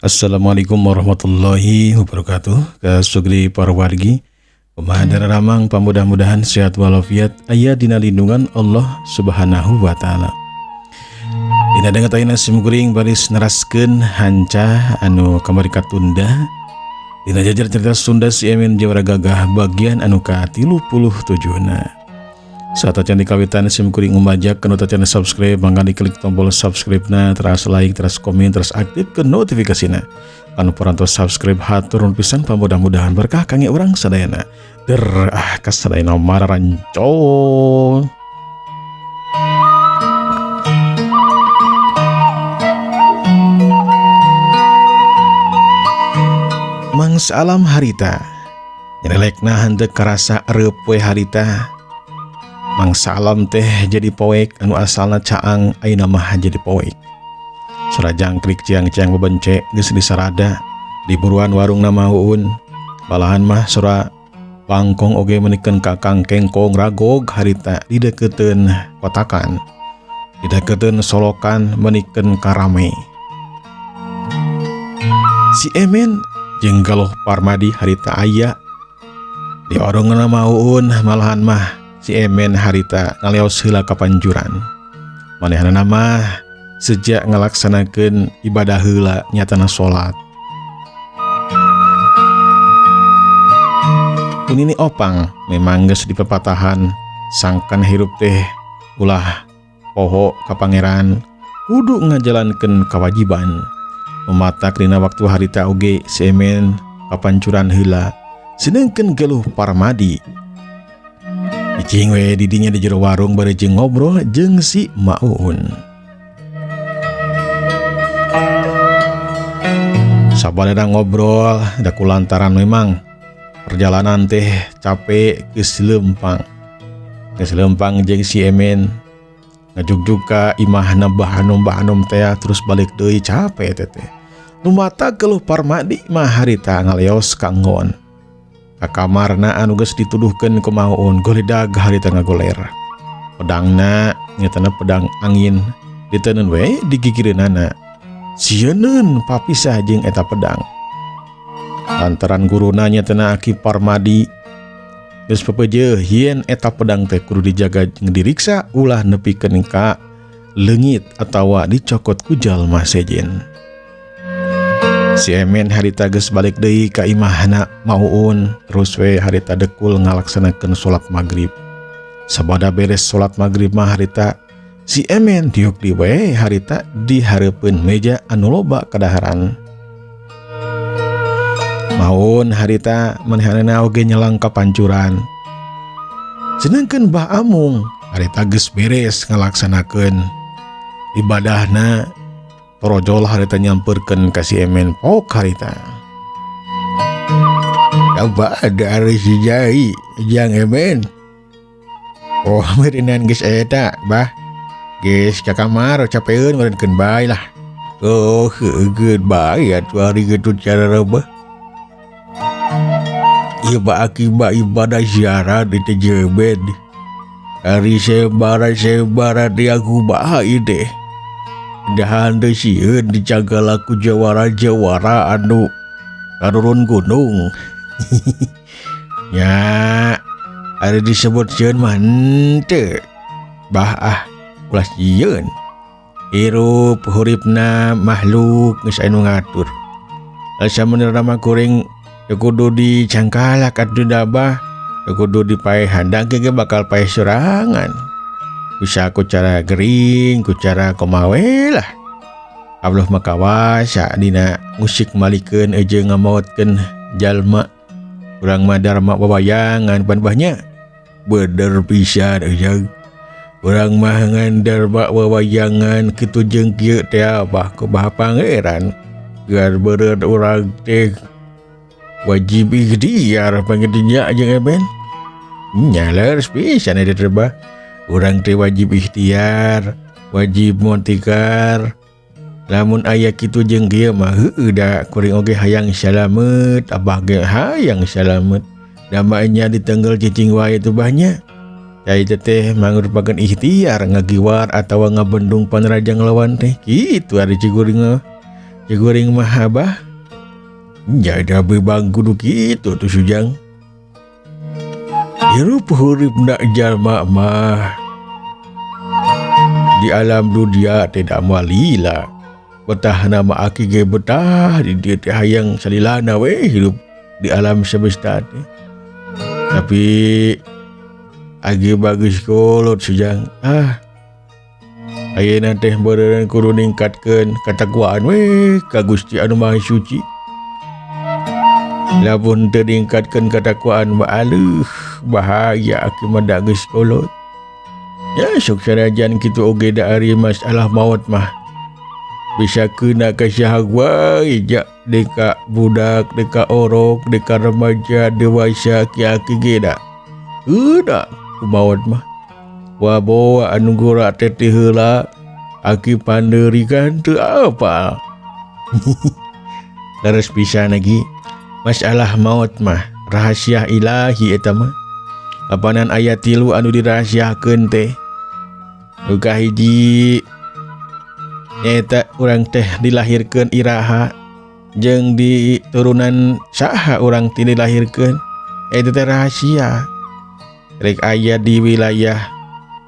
Assalamualaikum warahmatullahi wabarakatuh. Ka sugri parwargi, kumaha daramang, pamudah-mudahan sehat walafiat, aya dina lindungan Allah Subhanahu wa taala. Dina danget ayeuna simkuring baris neraskeun hanca anu kamari katunda dina jajar cerita Sunda Si Emen Jawara Gagah bagian anu ka-37 na. Saat acan dikawitan, simkuring ngumajak kanu tacan subscribe, mangga diklik tombol subscribe na, terus like, terus komen, terus aktifkan notifikasina. Anu parantos subscribe, hatur nuhun pisan, pamudah-mudahan berkah kangge urang sadayana. Der ah kasadayana mararanco. Mangsa Alam harita nyelekna henteu karasa reup we harita. Mangsa Alam teh jadi poek, anu asalna caang ayeuna mah jadi poek. Sora jangkrik ciang-ciang bebence geus disarada di buruan warung Uun. Malahan mah sora bangkong oge menikeun ka Kang Kengkong ragog harita di deketeun kotakan. Di deketeun solokan menikeun karame. Si Emen jeung Galuh Parmadi harita aya di warung Uun, malahan mah si Emen harita ngaleos heula ka pancuran. Manehna mah sejak ngalaksanakeun ibadah heula, nyatana salat. Nini Opang memang geus dipepatahan sangkan hirup teh ulah poho ka Pangeran, kudu ngajalankeun kewajiban. Mematak dina waktu harita oge si Emen kapancuran heula, sedengkeun Galuh Parmadi cicing we didinya di jero warung bari jeung ngobrol jeung si Maun. Sabarena ngobrol da kulantaran memang perjalanan teh capek, geus lempang. Geus lempang jeung si Emen ngajugjug ka imahna Bah Hanum, Bah Hanum teh terus balik deui, capek teh teh. Nu matak Galuh Parmadi mah harita ngaleos ka nggon. Ka kamarna anu geus dituduhkeun ku Maun, goledag harita ngagoler. Pedangna, nyatana pedang angin, diteundeun we di gigireunana. Sieun papisah jeung eta pedang. Lantaran guruna, nyatana Aki Parmadi, geus pepeje yen eta pedang teh kudu dijaga jeung diriksa ulah nepikeun ka leungit atawa dicokot ku jalma sejen. Si Emen harita geus balik deui ka imahna Maun, terus we harita dekul ngalaksanakeun salat maghrib. Sabada beres salat maghrib mah harita si Emen diuk di we harita di hareupeun meja anu loba kadaharan. Maun harita manehanana oge nyelang ka pancuran. Sedangkan Bah Amung harita geus beres ngalaksanakeun ibadahna, torojol harita nyamperkeun ka si Emen pok harita. Apa ada ari si Jai jang Emen? Oh, meureunnan geus eta, Bah. Geus ka kamar capeun meureunkeun bae lah. Oh, heugeut bae atuh ari kitu cara rebah. Ieu bah akibat ibadah ziarah di teh jebed. Ari sebaran-sebaran di aku bah ieu teh. Dahan teh sieun dicagala ku jawara-jawara anu turun gunung. Nya, ari disebut sieun mah henteu. Bah ah, ulah sieun. Hirup huripna makhluk geus anu ngatur. Sabenerna mah kuring teu kudu dicangkalak atuh da bah, teu kudu dipaehan da ge bakal paeh sorangan. Bisa ku cara gering, ku cara kumaha we lah. Allah mah kawasa dina ngusik malikeun jeung ngamaotkeun jalma. Urang mah darma wawayangan pan bah nya. Bener pisan ujang. Urang mah ngan darma wawayangan kitu jeung kieu teh bah ku bah Pangeran. Gar beureut urang teh wajib ikhtiar pangedinya jeung Eben. Nya leres pisan eta teh bah. Urang teh wajib ikhtiar, wajib motikar. Lamun aya kitu jeung kieu mah heueuh da kuring oge hayang salamet, abah ge hayang salamet. Da mah nya ditenggel cicing wae teh bah nya. Cai teh mangrupakeun ikhtiar ngagiwar atawa ngabendung panrajang lawan teh kitu ari ciguring mah. Ceuk kuring mah, Abah nya da bang kudu kitu tuh, Sujang. Hirup huripna jalma mah di alam dunia tidak moal lila. Betah nama aki ge betah di dieu teh, hayang salilana we hirup di alam semesta teh. Tapi agi bagus kolot, Sujang. Ah, ayeuna teh beureun kudu ningkatkeun katakwaan we ka Gusti Anu Maha Suci. Lamun teu ningkatkeun katakwaan mah, aleuh, bahaya aki mah, da geus kolot. Ya sok sanajan kitu oge, da ari masalah maut mah bisa kena ka saha wae ja, deka budak, deka orok, deka remaja, dewasa, aki-aki ge da keuna ku maut mah. Waboa anu gora teh ti heula aki pandeurikan teu apal. Leres pisan lagi masalah maut mah rahasia ilahi eta mah. Apanan aya tilu anu dirahasiakeun teh. Nu kahiji nyaeta urang teh dilahirkeun iraha jeung di turunan saha urang teh dilahirkeun, eta teh rahasia. Rek aya di wilayah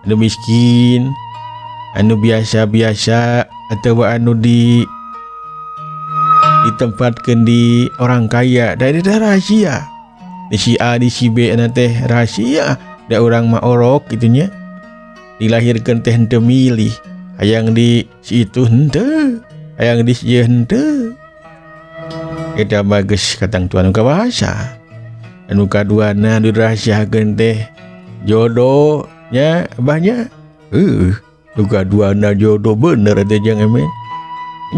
anu miskin, anu biasa-biasa, atau anu di ditempatkan di orang kaya, dan itu rahasia. Di si A, di si B na teh rahasia. Da urang mah orok gitu nya, dilahirkan teh henteu milih hayang di si itu henteu, hayang di si ieu henteu. Eta bagus katangtuan nu kawasa. Anu kaduana dirahasiakeun teh jodoh nya, Abahnya. Nu kaduana jodoh, bener teh jeung Emen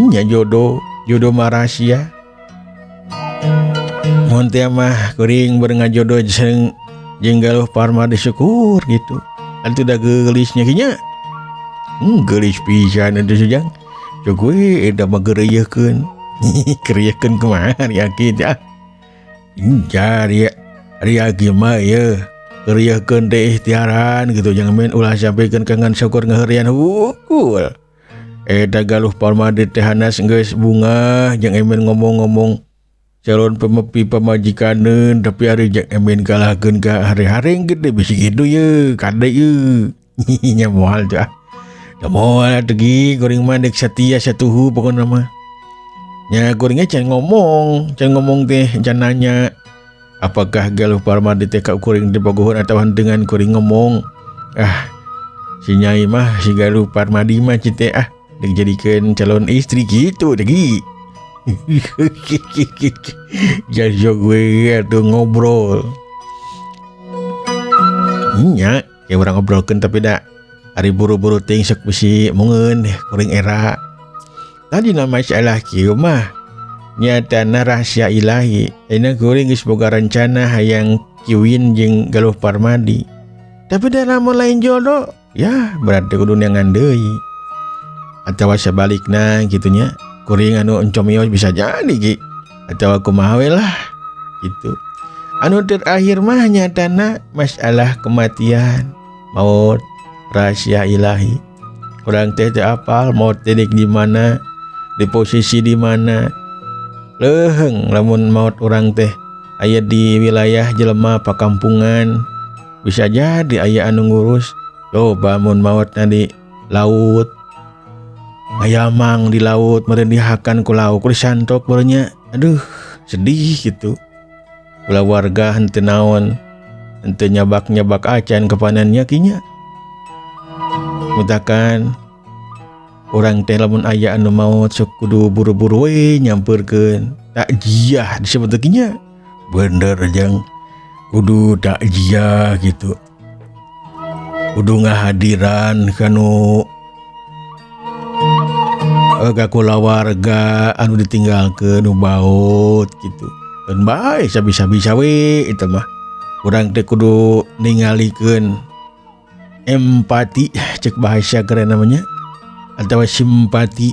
nya, jodoh jodoh mah rahasia. Mun teh mah kuring ngajodoh jeung jeung Galuh Parmadi, syukur gitu. Atuh da geulisnya kinya. Geulis pisan atuh, Sujang. Cuk we eta mah geureuyekeun. Geureuyekeun kumaha ari aki teh, ah. Ari ari aki mah ye geureuyekeun teh ikhtiaran gitu, jangan main ulah sampikeun kangan syukur ngaheureuyan hukul. Eta Galuh Parmadi teh hanas geus bungah jeung Emen ngomong-ngomong calon pemepi pamajikaneun, tapi ari jeung Emen kalahkeun ka hari-hari gede bisi kitu ye kade ye nya. Moal tuh, ah, da moal atuh gi. Kuring mah dek satia satuhu pokona mah nya. Kuringnya can ngomong, can ngomong teh, can nanya apakah Galuh Parmadi teh ka kuring dibogoheun atau dengan kuring ngomong, ah, si Nyai mah, si Galuh Parmadi mah cite, ah, dek jadikeun calon istri gitu deh gi. Jadi gue tuh ngobrol nya ya urang ngobrolkeun, tapi da ari buru-buru ting sok bisi mungeun kuring era tadi. Nama masalah kieu mah nyatana rahasia ilahi. Ayeuna kuring geus boga rencana hayang kiwin jeung Galuh Parmadi, tapi da lamun lain jodoh ya berarti kudu neangan deui atau sebalikna gitu nya, kuring anu encomios bisa jadi ki atau kumaha we lah gitu. Anu terakhir mah nyatana masalah kematian, maut, rahasia ilahi. Urang teh teu apal maut teh di mana, di posisi di mana. Leuheung lamun maut urang teh aya di wilayah jelema pakampungan, bisa jadi aya anu ngurus. Coba mun mautna di laut, ayamang di laut meureun, dihakan ku lauk, ku disantok meureun. Aduh, sedih gitu. Kulawarga henteu naon, henteu nyabak-nyabak acan kepanannya kinya. Mutakan urang teh lamun aya anu maot sok kudu buru-buru we nyamperkeun takjiah disebut teh kinya. Bener jang, kudu takjiah gitu, kudu ngahadiran kanu ka kulawarga anu ditinggalkeun nu baut gitu. Dan bae sabisa-bisa we eta mah. Urang teh kudu ningalikeun empati, cek bahasa keren namanya, atau simpati,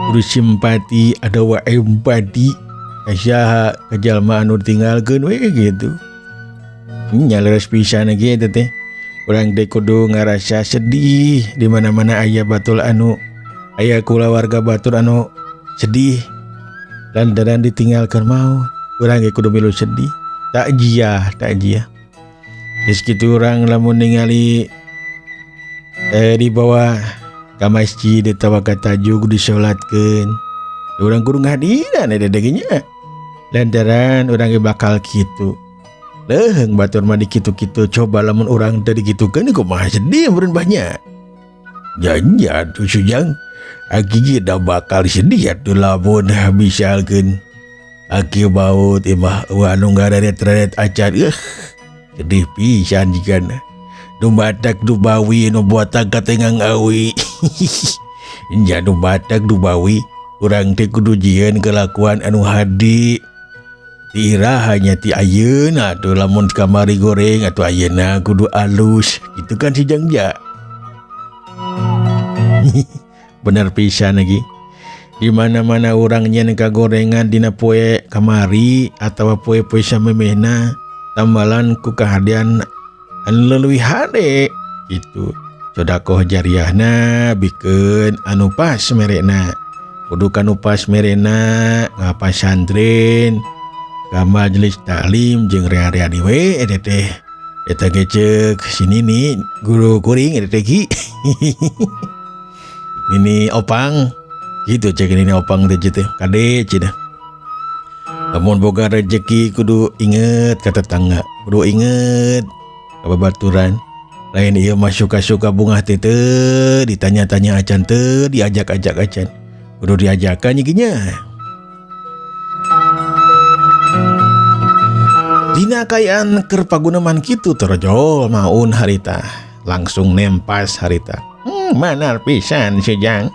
kudu simpati atau empati ka saha, ka jalma anu ditinggalkeun we gitu nya. Leres pisan ge eta teh. Urang teh kudu ngarasa sedih di mana-mana aya batur anu aya kulawarga batur anu Sedih lantaran ditinggalkan maut. Urang ge kudu milu sedih. Takjiah, takjiah. Geus kitu urang lamun ningali dibawa ka masjid atawa ka tajuk disolatkeun. Urang kudu ngahadiran eta teh nya. Lantaran urang ge bakal kitu. Leuheung batur mah dikitu-kitu, coba lamun urang teh dikitukeun kumaha sedih meureun banyak. Janji atuh Sujang, aki ge da bakal sedih atuh lamun misalkeun aki maut imah eueuh anu ngareret-reret acan, sedih pisan jigana. Nu batak nu bawi nu botak katengang awi. Nya nu batak nu bawi urang teh kudu jieun kelakuan anu hade. Ti iraha nya ti ayeuna atuh lamun kamari goreng atuh ayeuna kudu alus kitu kan si Jangja. Bener pisan lagi. Di mana-mana urang nyen kagorengan dina poe kamari atawa poe-poe samemehna tambalan ku kahadean anu leuwih hade kitu. Sodakoh jariahna bikeun anu pas merekna. Kudu kanu pas merena ngapasantren ka majelis taklim jeung rea-rea di we eta teh. Eta ge ceuk si Nini guru kuring eta teh ki. Nini opang gitu cek Nini opang teh teh kade cenah. Lamun boga rejeki kudu inget ka tetangga, kudu inget ka babaturan. Lain ieu mah suka-suka bungah teh teu ditanya-tanya acan teu diajak-ajak acan. Kudu diajakan ieu nya. Dina kaayaan keur paguneman kitu torojol maun harita, langsung nempas harita. Manar pisan Sujang.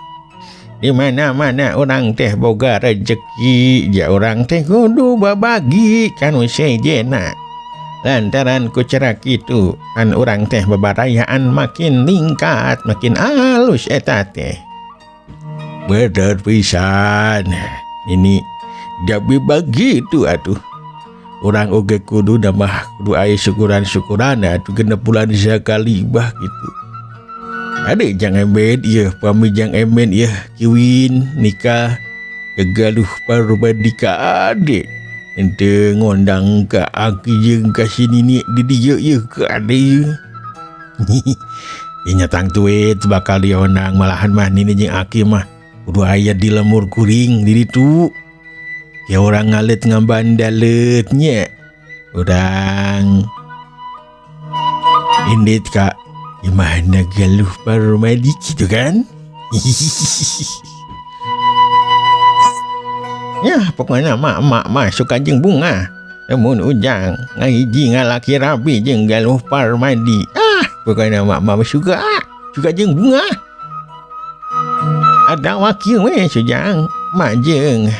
Di mana-mana urang teh boga rejeki, ja urang teh kudu babagi kanu sejena. Lantaran ku cara kitu, an urang teh bebarayaan makin ningkat, makin alus eta teh. Bener pisan. Ini jabi begitu atuh. Urang oge kudu damah kudu aya syukuran-syukuran atuh genep bulan sakali bah gitu. Ade jang emen ieu, pami jang emen ieu kiwin nikah kegaluh parbadika ade. Ente ngondang ka aki jeung ka si nini di dieu ieu ke ade. Inya tangtu we bakal diondang malahan mah nini jeung aki mah kudu aya di lemur kuring di ditu. Ya orang ngalet ngabandaletnya. Urang indit ka gimana Galuh Parmadi gitu kan? Ya pokoknya mak masuk anjing bunga. Namun ujang ngahiji ngalaki rabi jeung Galuh Parmadi. Ah pokoknya mak suka suka jeung bunga. Ada wakil we sujang mak jeung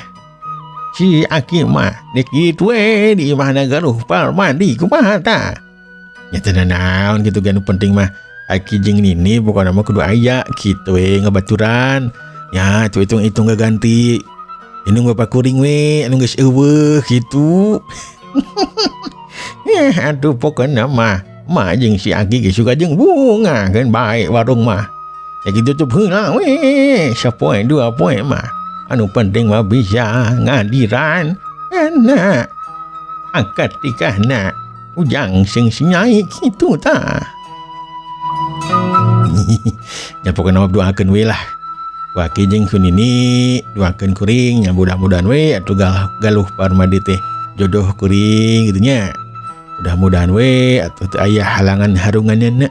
si aki mah dek kitu we di imahna Galuh Parmadi kumaha tah? Nya teu nanaon kitu ge nu penting mah aki jeung nini pokona mah kudu aya kitu we ngabaturan. Nya atuh hitung-hitung gaganti indung bapak kuring we anu geus eueuh kitu. Aduh pokona mah mak jeung si aki ge suka jeung bunga kan bae warung mah. Ya kitu tuh heula we sapoe dua poe mah. Anu penting mah bisa ngadiran anak akad nikahna ujang sing sinyai kitu tah. Ya pokona mah doakeun we lah. Waki jeung ku nini doakeun kuring nya mudah-mudahan we atuh Galuh Parmadi teh jodoh kuring kitu nya. Mudah-mudahan we atuh teu aya halangan harunganna.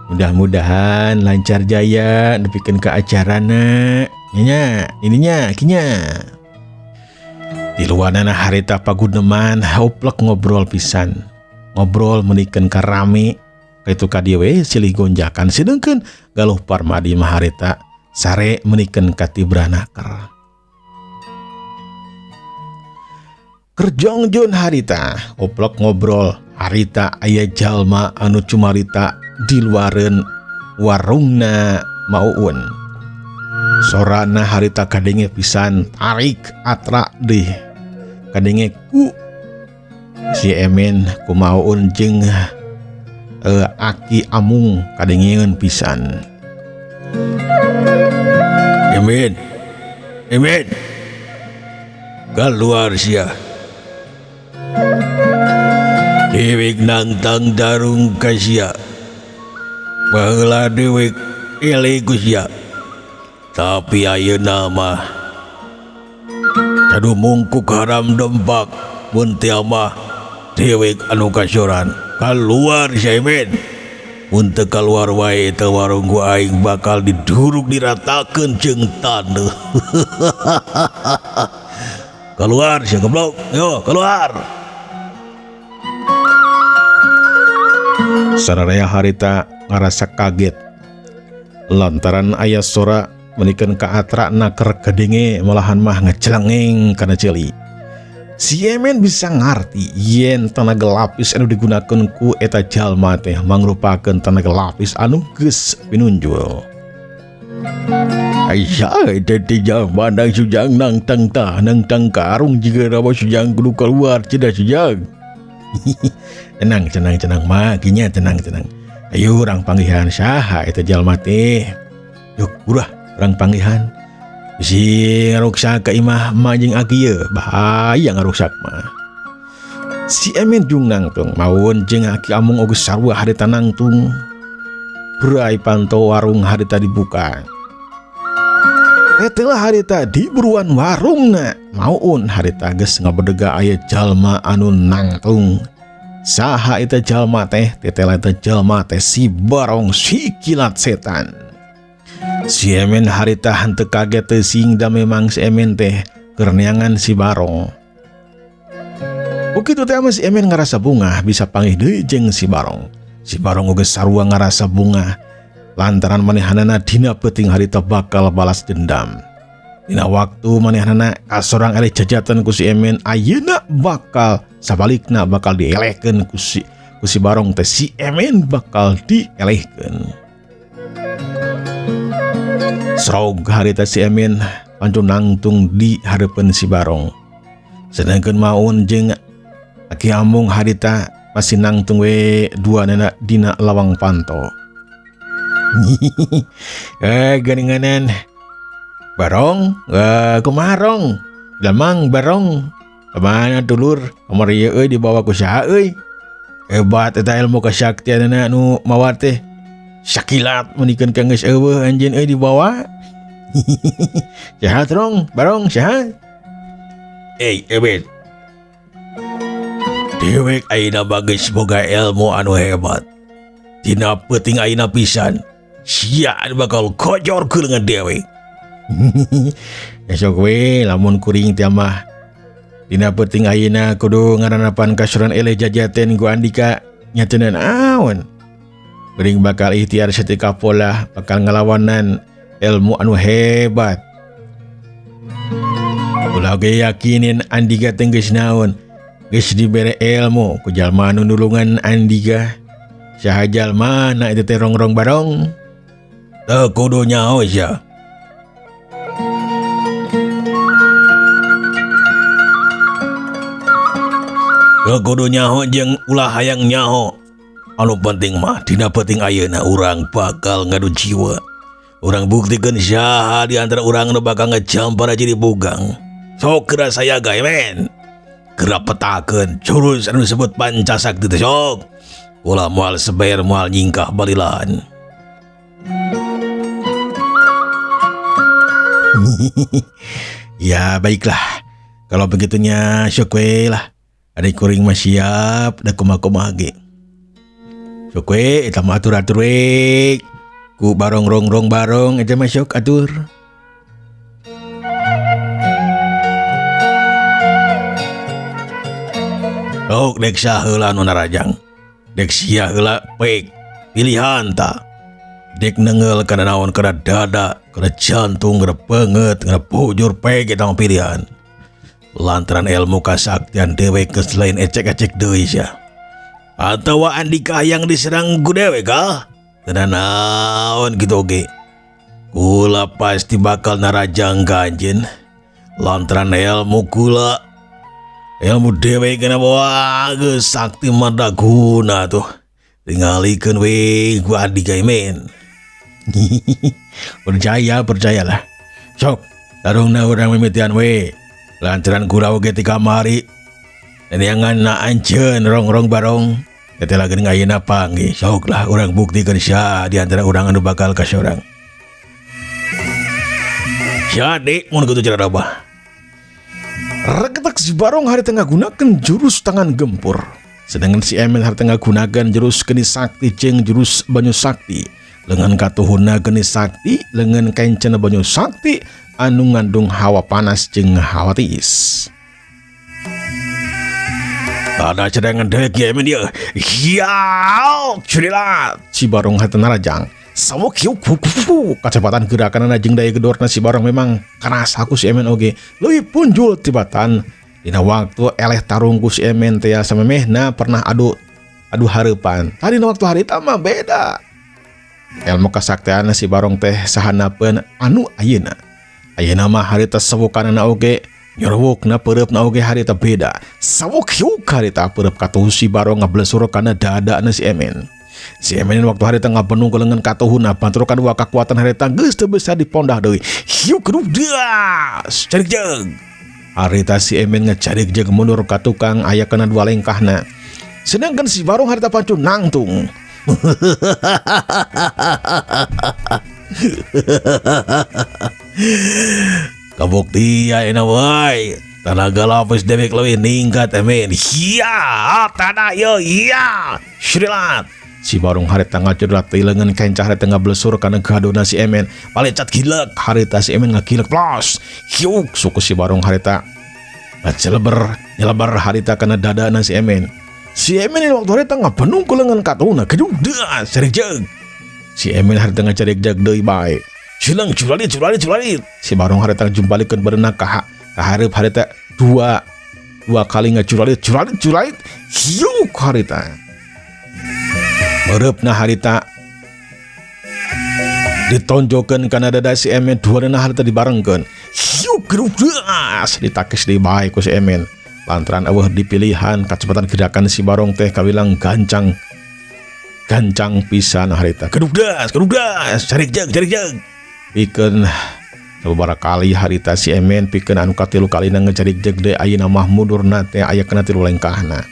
Mudah-mudahan lancar jaya nepikeun ka acarana. Nya ininya kinya. Di luanana harita paguneman hoplek ngobrol pisan. Ngobrol menikeun ka rame. Kaitu ka dieu we silih gonjakan sedengkeun Galuh Parmadi mah harita sare menikeun ka tibranaker. Kerjongjun harita oplok ngobrol harita aya jalma anu cumarita di luareun warungna Mauun. Sorana harita kadenge pisan tarik atra deh kadenge ku si Emen ku Mauun jeung aki Amung kadengeun pisan. Emen, Emen, keluar sia. Dewek nangtang darung ka sia. Baheula dewek eleh ku sia. Tapi ayeuna mah cadu mungkuk haram dempak mun teu mah dewek anu kasoran. Keluar sia Emen. Mun teu kaluar wae eta warung ku aing bakal diduruk diratakeun jeung taneuh. Keluar sia goblok. Yo, keluar. Sararea harita ngarasa kaget lantaran aya sora menikeun kaatrakna keur kadenge malahan mah ngecelengeng kana ceuli. Si Emen bisa ngarti yen tenaga lapis anu digunakeun ku eta jalma teh mangrupakeun tenaga lapis anu geus pinunjul. Aisyah eta teh jalma nang sujang nangtang tah nangtang karung jiga rawa sujang kudu keluar cenah sujang. Tenang tenang tenang mah kinya tenang tenang. Ayo urang panggihan saha eta jalma teh. Yuk urah urang panggihan. Bisi ngaruksak ka imah emak jeung aki ye, bahaya ngaruksak mah. Si Emen jung nangtung maun jeung aki amung oge sarua harita nangtung. Berai panto warung harita dibuka. Tetelah harita diburuan warungna, maun harita geus ngabedega aya jalma anu nangtung. Saha eta jalma teh? Tetelah eta jalma teh si Barong si kilat setan. Si Emen harita henteu kaget teu sing da memang si Emen teh keur neangan si Barong. Begitu teh si Emen ngarasa bungah bisa panggih deui jeung si Barong. Si Barong oge sarua ngarasa bungah lantaran manehanana dina peuting harita bakal balas dendam. Dina waktu manehanana kasorang eleh jajatan ku si Emen, ayeuna bakal sabalikna bakal dielehkeun ku si Barong teh, si Emen bakal dielehkeun. Srog harita si Emen pancun nangtung di hareupeun si Barong. Sedangkan maun jeung aki amung harita masih nangtung we dua nena dina lawang panto. Geninganan Barong, kumarong, lamang Barong, kemana dulur, kamar ieu euy dibawa ku saha euy. Hebat eta ilmu kasaktianana nu mawar teh. Sakilat menikeun ka geus eueuh anjeun euy dibawa. Sehat rong, Barong sehat. Ebet. Dewek ayeuna bageus boga ilmu anu hebat. Dina peuting ayeuna pisan. Sia anu bakal kocor keungeun dewek. Esok we lamun kuring teh mah dina peuting ayeuna kudu ngaranapan kasuran eleh jajaten ku Andika nyatenan aon. Kuring bakal ikhtiar satika pola bakal ngalawanan ilmu anu hebat. Ulah ge yakinin Andika teh geus naon, geus dibere ilmu ku jalma anu nulungan Andika. Saha jalma na eta teh rongrong Barong? Teu kudu nyaho sia. Teu kudu nyaho jeung ulah hayang nyaho. Anu penting mah dina penting ayeuna urang bakal ngadu jiwa. Urang buktikeun saha di antara urang nu bakal ngejampar jadi bugang. Sok geura saya gae men. Geura petakeun jurus anu disebut Pancasakti teh sok. Ulah moal seber moal nyingkah balilan. Ya baiklah. Kalau begitunya sok we lah. Ada kuring mah siap da kumaha-kumaha ge. Sok we eta mah atur-atur we. Ku barong rong-rong barong eta mah sok atur. Sok dek saheula nu narajang. Dek sia heula pek pilihan ta. Dek nengeul kana naon kana dada, kana jantung, kana beungeut, kana bujur pek eta mah pilihan. Lantaran ilmu kasaktian dewek geus lain ecek-ecek deui sia. Atawa Andika yang diserang ku dewek ah? Teu naon kitu oge. Kula pasti bakal narajang ka anjeun. Lantaran ilmu kula, ilmu dewek kana bawa geus sakti mandaguna tuh. Tingalikeun we ku Andika men. Percaya, percayalah. Sok. Tarungna urang mimitian we. Lantaran kula oge ti kamari. Neangan na anjeun rongrong barong. Tetela geuning ayeuna panggih. Sok lah urang buktikeun sia di antara urang anu bakal kasorang. Jadi mun kitu cara rabah. Reketek si Barong harita ngagunakeun jurus tangan gempur. Sedangkan si Emen harita ngagunakeun jurus geni sakti jeung jurus banyu sakti. Lengan katuhuna geni sakti, lengan kencana banyu sakti anu ngandung hawa panas jeung hawa tiis. Ada cadangan dek ya Emen dia. Hiau, curilat. Si Barong harita narajang. Sawok hiuk huk huk huk. Kecepatan gerakan jeung daya gedorna si Barong memang keras aku si Emen oge. Leuwih punjul tibatan dina waktu eleh tarung ku si Emen teh samemehna pernah adu hareupan. Tadi dina waktu harita mah beda. Ilmu kasaktian si Barong teh sahanapeun anu ayeuna. Ayeuna mah harita sewukanana oge nyorwukna peureupna oge harita beda. Sawok hiuk harita peureub katuhu si Barong ngablesur kana dadana si Emen. Si Emen waktu harita ngabenung ke lengan katuhuna bantukan dua kekuatan harita geus teu bisa dipondah deui. Hiuk das carik jeung. Harita si Emen ngacarik jeung mundur ka tukang aya kana dua lengkahna. Sedangkan si Barong harita pancun nangtung. Kabukti ayeuna wae. Tanaga lapis dewek leuwih ningkat Emen. Hiya, tanah yo iya. Syrilat. Si Barong harita ngacurlat teh leungeun kencah harita ngablesur kana gadona si Emen. Palecat gilek harita si Emen ngagilek plus. Hiuk suku si Barong harita ngaceleber nyelebar harita kana dadana si Emen. Si Emen ini waktu harita ngabenung ku leungeun katuna gedung deas carik jeung. Si Emen harita ngacarik jag deui bae. Silang culalit culalit culalit. Si Barong harita jumpalikeun bareuna ka hareup harita dua kali ngaculalit culalit culalit. Hiuk harita. Mereupna harita ditonjokeun kana dada si Emen, duanana harita dibarengkeun. Hiuk gerudas ditakis deui bae ku si Emen. Lantaran eueuh dipilihan kacepatan gerakan si Barong teh kawilang gancang. Gancang pisan harita. Gerudas, gerudas, carik jeung, carik jeung. Pikeun sababaraha kali harita si Emen pikeun anu katilu kalina ngecarik jeung deui ayeuna mah mundurna teh aya kana tilu lengkahna.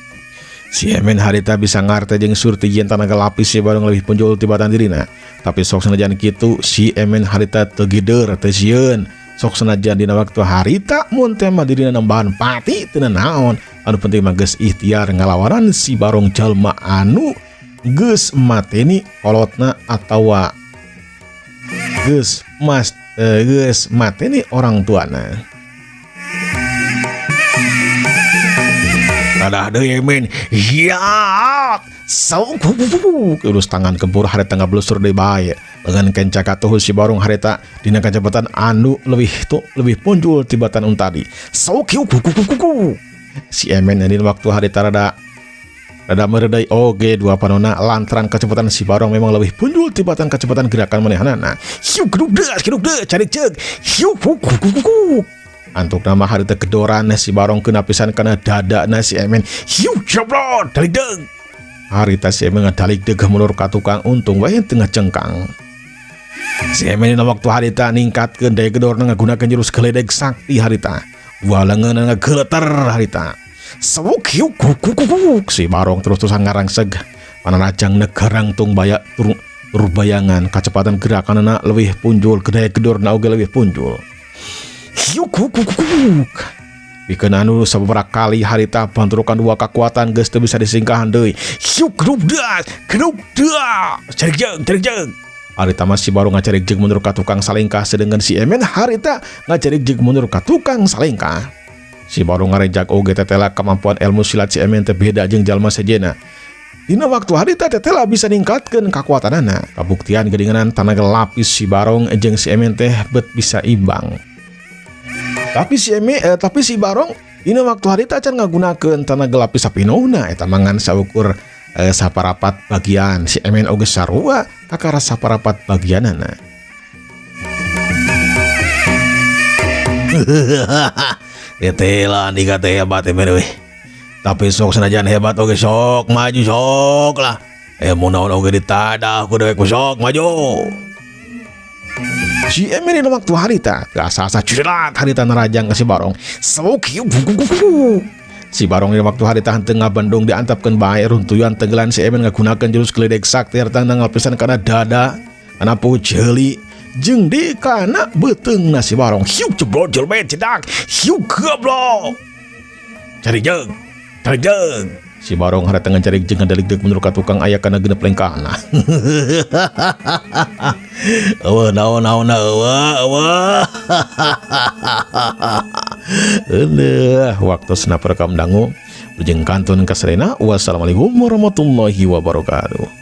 Si Emen harita bisa ngarte jeung surti yen tanaga lapis si Barong leuwih punjul tibatan dirina. Tapi sok sanajan kitu si Emen harita teu gider teu sieun. Sok sanajan dina waktu harita mun teh mah dirina nambahan pati teu naon. Anu penting mah geus ikhtiar ngalawanan si Barong jalma anu geus mateni kolotna atawa geus mas geus mateni orang tuana. Tadah deui Emen. Hiat. Saung urus tangan kempur harita ngablesur deui bae. Lengan kenca katuhu si Barong harita dina kacepatan anu leuwih tu leuwih punjul tibatan untadi. Saung Si Emen dina waktu harita rada meredai oge dua panona lantaran kecepatan si Barong memang lebih punjul tibatan kecepatan gerakan manehanana. Hiuk gerudas gerudas carik ceuk. Hiuk Antuk nama harita kedoran si Barong kena pisan kana dada na si Emen. Hiuk joblot dalik deug. Harita si Emen ngadalik deug mundur ka tukang untung wae tengah cengkang. Si Emen dina waktu harita ningkatkeun daya gedorna ngagunakeun jurus geledeg sakti harita. Dua leungeunna ngageleter harita. Sawuk hiuk Si Barong terus-terusan ngarangseg panarajang negarang tung bayak turbayangan kecepatan gerakanna leuwih punjul daya gedorna oge leuwih punjul. Hiuk Pikeun anu sababaraha kali harita banturukan dua kekuatan geus teu bisa disingkahan deui. Hiuk gerudas gerudas carik jeung carik jeung. Harita masih baru ngacarik jeung mundur ka tukang salengkah sedangkan si Emen harita ngacarik jeung mundur ka tukang salengkah. Si Barong ngarejak oge tetela kemampuan ilmu silat si Emen teh beda jeung jalma sejenna. Dina waktu harita tetela bisa ningkatkeun kakuatanana. Kabuktian geuningan tanaga lapis si Barong jeung si Emen teh bet bisa imbang. Tapi si tapi si Barong dina waktu harita can ngagunakeun tanaga lapis sapinohna eta mangan saukur saparapat bagian. Si Emen oge sarua kakara saparapat bagianana. Tetela andika teh hebat Emen euy. Tapi sok sanajan hebat oge sok maju sok lah. Mun naon oge ditadah ku dewek sok maju. Si Emen dina waktu harita teu asa-asa cirelat harita narajang ka si Barong. Sewuk hiu Si Barong dina waktu harita henteu ngabendung diantapkeun bae runtuyan tenggelan si Emen ngagunakeun jurus geledek sakti harta nanggal pisan kana dada kana pujeuli jeung di kana beuteungna si Barong. Hiu jeblok jelme cedak hiu goblok. Cari jeung, cari jeung. Si Barong harita ngacarik jeung ngadaligdeuk menurut ka tukang aya kana genep lengkahna. Eueuh naon naon eueuh eueuh. Euleuh waktu perekam dangu. Wilujeng kantun ka sadayana. Wassalamualaikum warahmatullahi wabarakatuh.